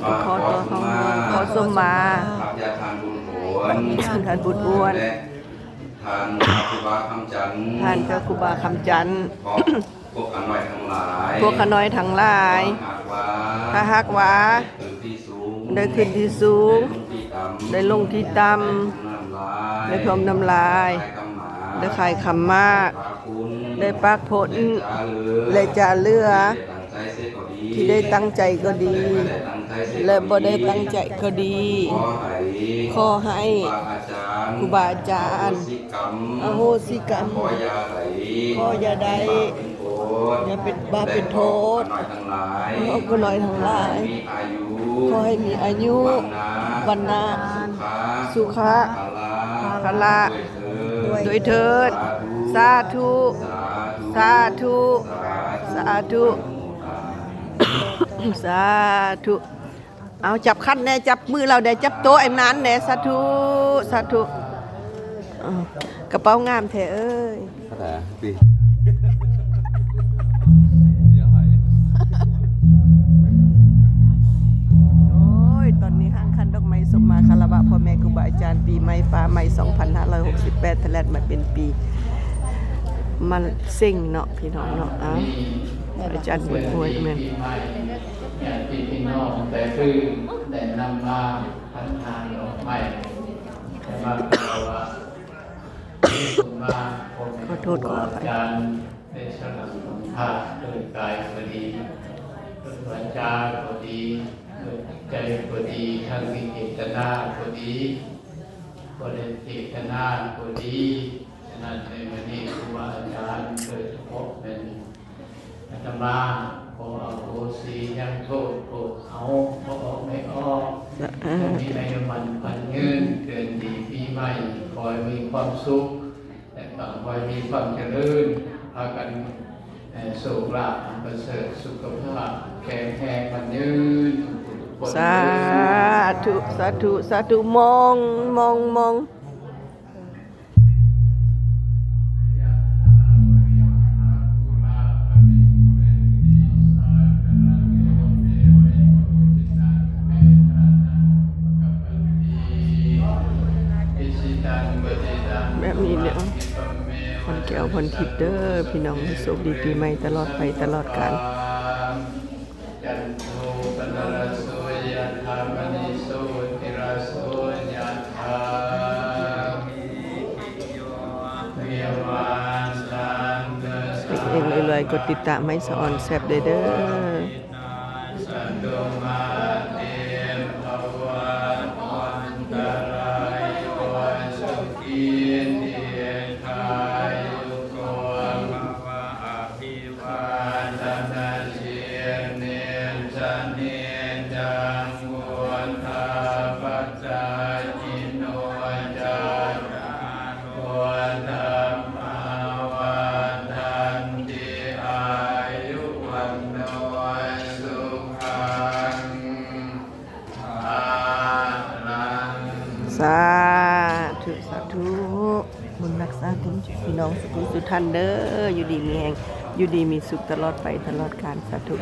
ຂໍຕໍ່ເຮົາ ຂໍສົມມາ ທ່ານບຸນອ້ວນ ແລະ ທ່ານພະຄູບາຄຳຈັນ ທ່ານພະຄູບາຄຳຈັນ ພວກຂ້ານ້ອຍທັງຫຼາຍ ພວກຂ້ານ້ອຍທັງຫຼາຍ ຖ້າຫາກວ່າ ໄດ້ຂຶ້ນທີ່ສູງ ໄດ້ຂຶ້ນທີ່ສູງ ໄດ້ລົງທີ່ຕ່ຳ ໄດ້ລົງທີ່ຕ່ຳ ໄດ້ຖ້ວມນ້ຳລາຍ ໄດ້ຂາຍຄຳໝາກ ໄດ້ປາກພົ້ນ ແລະຈາເຫຼືອ ທີ່ໄດ້ຕັ້ງໃຈກໍດີ ແລະບໍ່ໄດ້ຕັ້ງໃຈກໍດີ ຂໍໃຫ້ ຄູບາອາຈານ ອະໂຫສິກຳ ຂໍຢ່າໄດ້ ຂໍຢ່າໄດ້ ຢ່າເປັນບາບເປັນໂທດ ພວກຂ້ານ້ອຍທັງຫຼາຍ ຂໍໃຫ້ມີອາຍຸ ວັນນະ ສຸຂະ ພະລະ ດ້ວຍເທີ້ນ ສາທຸ ສາທຸ ສາທຸ ສາທຸ. ເອົາ ຈັບຂັນແດ່ ຈັບມືລາວແດ່ ຈັບໂຕໄອ້ນານແດ່ ສາທຸ ສາທຸ. ເອີ ກະເປົາງາມແທ້ເອີຍ. ໂອ້ຍ ຕອນນີ້ຫ້າງຂັນດອກໄມ້ສົມມາຄາລະວະພໍ່ແມ່ຄູບາອາຈານ ປີໃໝ່ຟ້າໃໝ່ສອງພັນຫ້າຮ້ອຍຫົກສິບແປດ ທະແລດມາເປັນປີມະເສັງເນາະ ພີ່ນ້ອງເນາະ. ເອົາ ອາຈານບຸນອວຍ ແມ່ນ ຍາດຕິພີ່ນ້ອງແຕ່ພື້ນໄດ້ນຳມາພັນທານດອກໄມ້ ແຕ່ມາຄາລະວະ ມີບຸນມາ ຂໍໂທດ ຂໍອະໄພ ອາຈານ ໄດ້ສະຫຼະຂອງທ່ານ ໂດຍກາຍກໍດີ ໂດຍວາຈາກໍດີ ໂດຍຈິດໃຈກໍດີ ທັງທີ່ເຈດຕະນາກໍດີ ບໍ່ໄດ້ເຈດຕະນາກໍດີ. ສະນັ້ນ ໃນມື້ນີ້ ຄູບາອາຈານ ໂດຍສະເພາະແມ່ນອາດຕະມາ ຂໍອະໂຫສິຍັງໂທດພວກເຮົາ ຂໍອອກໃຫ້ອອກ ໃຫ້ມີອາຍຸໝັ້ນຂວັນຍືນ ເດືອນດີປີໃໝ່ ຂໍໃຫ້ມີຄວາມສຸກ ແລະ ກໍຂໍໃຫ້ມີຄວາມຈະເລີນ ພາກັນ ເອີ ໂຊກລາບອັນປະເສີດ ສຸຂະພາບແຂງແຮງໝັ້ນຍືນທຸກຄົນ. ສາທຸ ສາທຸ ສາທຸ. ມອງ ມອງ ມອງ. ແບບນີ້ເນາະ ພົນແກ້ວພົນທິບເດີ ພີ່ນ້ອງ ໂຊກດີປີໃໝ່ຕະຫຼອດໄປຕະຫຼອດການ. ຈັນໂທປະນະລະໂສ ຍະຖາ ມະນີໂຊຕິລະໂສ ຍະຖາ ວິວັດທັນ ເຮັງໆ ລວຍໆ ກົດຕິດຕາມໃຫ້ສະອອນແຊບເດີ. ສະຕຸມາເຕ ພະວັດວັນຕະລາໂຍ ສຸຂີ ດີຄາຍຸໂກ ພະວະ ອະພິວາທະນະສີລິສະນິຈຈັງ ວຸດທາປະຈາຍິໂນ ຈັດຕາໂລ ທຳມາ ວັດທັນຕິ ອາຍຸ ວັນໂນ ສຸຂັງ ພະລັງ. ສາທຸ ສາທຸ. ບຸນຮັກສາທຸ ພີ່ນ້ອງສຸຂູສຸຂະເດີ ຢູ່ດີມີແຮງ ຢູ່ດີມີສຸກຕະຫຼອດໄປຕະຫຼອດການ ສາທຸ.